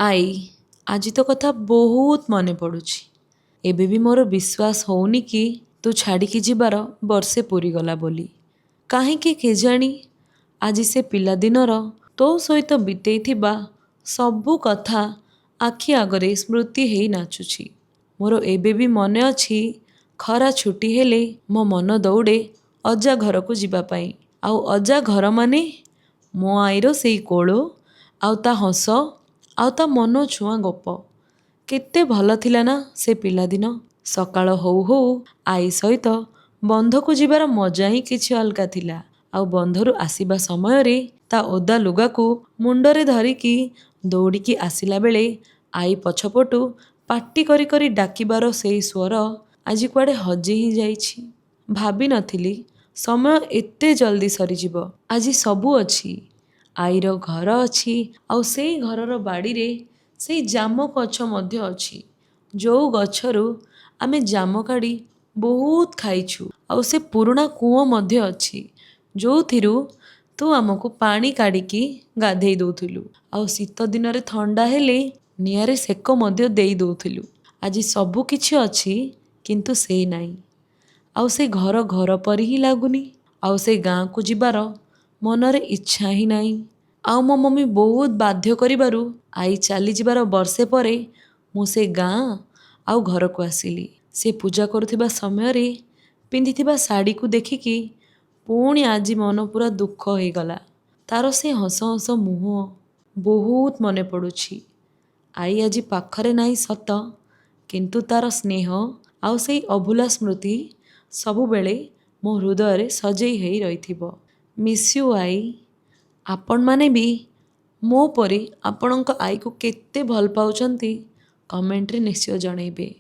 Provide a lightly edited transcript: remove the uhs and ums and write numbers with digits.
ଆଈ, ଆଜି ତୋ କଥା ବହୁତ ମନେ ପଡ଼ୁଛି। ଏବେ ବି ମୋର ବିଶ୍ୱାସ ହେଉନି କି ତୁ ଛାଡ଼ିକି ଯିବାର ବର୍ଷେ ପୂରିଗଲା ବୋଲି। କାହିଁକି କେଜାଣି ଆଜି ସେ ପିଲାଦିନର ତୋ ସହିତ ବିତେଇଥିବା ସବୁ କଥା ଆଖି ଆଗରେ ସ୍ମୃତି ହେଇ ନାଚୁଛି। ମୋର ଏବେ ବି ମନେ ଅଛି, ଖରା ଛୁଟି ହେଲେ ମୋ ମନ ଦୌଡ଼େ ଅଜା ଘରକୁ ଯିବା ପାଇଁ। ଆଉ ଅଜା ଘର ମାନେ ମୋ ଆଈର ସେଇ କୋଳ, ଆଉ ତା ହସ, ଆଉ ତା ମନ ଛୁଆଁ ଗପ। କେତେ ଭଲ ଥିଲା ନା ସେ ପିଲାଦିନ! ସକାଳ ହଉ ହଉ ଆଈ ସହିତ ବନ୍ଧକୁ ଯିବାର ମଜା ହିଁ କିଛି ଅଲଗା ଥିଲା। ଆଉ ବନ୍ଧରୁ ଆସିବା ସମୟରେ ତା ଓଦା ଲୁଗାକୁ ମୁଣ୍ଡରେ ଧରିକି ଦୌଡ଼ିକି ଆସିଲା ବେଳେ ଆଈ ପଛପଟୁ ପାଟି କରି କରି ଡାକିବାର ସେଇ ସ୍ୱର ଆଜି କୁଆଡ଼େ ହଜି ହିଁ ଯାଇଛି। ଭାବିନଥିଲି ସମୟ ଏତେ ଜଲ୍ଦି ସରିଯିବ। ଆଜି ସବୁ ଅଛି, ଆଈର ଘର ଅଛି, ଆଉ ସେଇ ଘରର ବାଡ଼ିରେ ସେଇ ଜାମ ଗଛ ମଧ୍ୟ ଅଛି, ଯେଉଁ ଗଛରୁ ଆମେ ଜାମ କାଢ଼ି ବହୁତ ଖାଇଛୁ। ଆଉ ସେ ପୁରୁଣା କୂଅ ମଧ୍ୟ ଅଛି, ଯେଉଁଥିରୁ ତୁ ଆମକୁ ପାଣି କାଢ଼ିକି ଗାଧେଇ ଦେଉଥିଲୁ, ଆଉ ଶୀତ ଦିନରେ ଥଣ୍ଡା ହେଲେ ନିଆଁରେ ସେକ ମଧ୍ୟ ଦେଇ ଦେଉଥିଲୁ। ଆଜି ସବୁ କିଛି ଅଛି, କିନ୍ତୁ ସେ ନାହିଁ। ଆଉ ସେ ଘର ଘର ପରି ହିଁ ଲାଗୁନି। ଆଉ ସେ ଗାଁକୁ ଯିବାର ମନରେ ଇଚ୍ଛା ହିଁ ନାହିଁ। ଆଉ ମୋ ମମି ବହୁତ ବାଧ୍ୟ କରିବାରୁ ଆଈ ଚାଲିଯିବାର ବର୍ଷେ ପରେ ମୁଁ ସେ ଗାଁ ଆଉ ଘରକୁ ଆସିଲି। ସେ ପୂଜା କରୁଥିବା ସମୟରେ ପିନ୍ଧିଥିବା ଶାଢ଼ୀକୁ ଦେଖିକି ପୁଣି ଆଜି ମନ ପୁରା ଦୁଃଖ ହେଇଗଲା। ତାର ସେ ହସ ହସ ମୁହଁ ବହୁତ ମନେ ପଡ଼ୁଛି। ଆଈ ଆଜି ପାଖରେ ନାହିଁ ସତ, କିନ୍ତୁ ତାର ସ୍ନେହ ଆଉ ସେଇ ଅଭୁଲା ସ୍ମୃତି ସବୁବେଳେ ମୋ ହୃଦୟରେ ସଜେଇ ହେଇ ରହିଥିବ। ମିସ୍ you ଆଈ। ଆପଣମାନେ ବି ମୋ ପରି ଆପଣଙ୍କ ଆଈକୁ କେତେ ଭଲ ପାଉଛନ୍ତି, କମେଣ୍ଟରେ ନିଶ୍ଚୟ ଜଣେଇବେ।